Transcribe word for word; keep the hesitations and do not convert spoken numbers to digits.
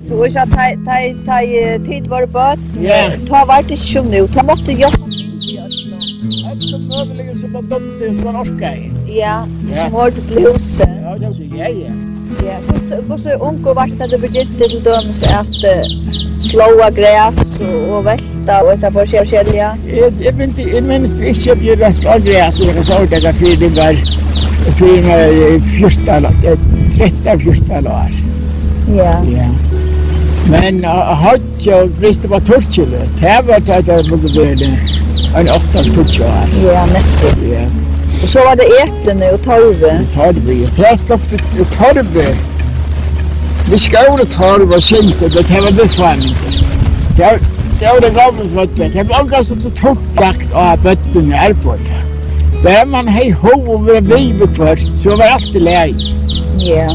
Tú veist at tá, tá, tá, eh, tit vóru børn, ja, tá var tað ikki sum nú. Tá mátti hjálpa til í øllum. Øllum møguligum sum var dugdi, sum man orkaði. Ja, ja, sum hoyrdi til húsið. Ja, tað vil siga, ja, ja. Ja, hvussu, hvussu ungur vart tú, tá tú begynti til dømis at, eh, sláa gras og, og velta og hetta forskelliga? Eg, eg myndi, eg minnist ikki at eg ræst av gras, eg kann siga tað, fyri tað var, fyri, eh, fjúrtan, eh, trettan, fjúrtan ár. Ja. Ja. Men, eh, hoyggja og grista upp á turrkili, tað var tað, tað mugu verið ein átta, tíggju ár. Ja, nettupp. Ja. Og so var tað eplini og torvi. Torvi, ja. Tað slapp torvi. Vit skóru torv og skiltu, men tað var viðfarandi. Tað var, tað var tað gamla sum var tað. Tað var ongan sum so tungt lagt á børnini at arbeiða. Bara man hevði hug og var við viðhvørt, so var alt í lagi. Ja.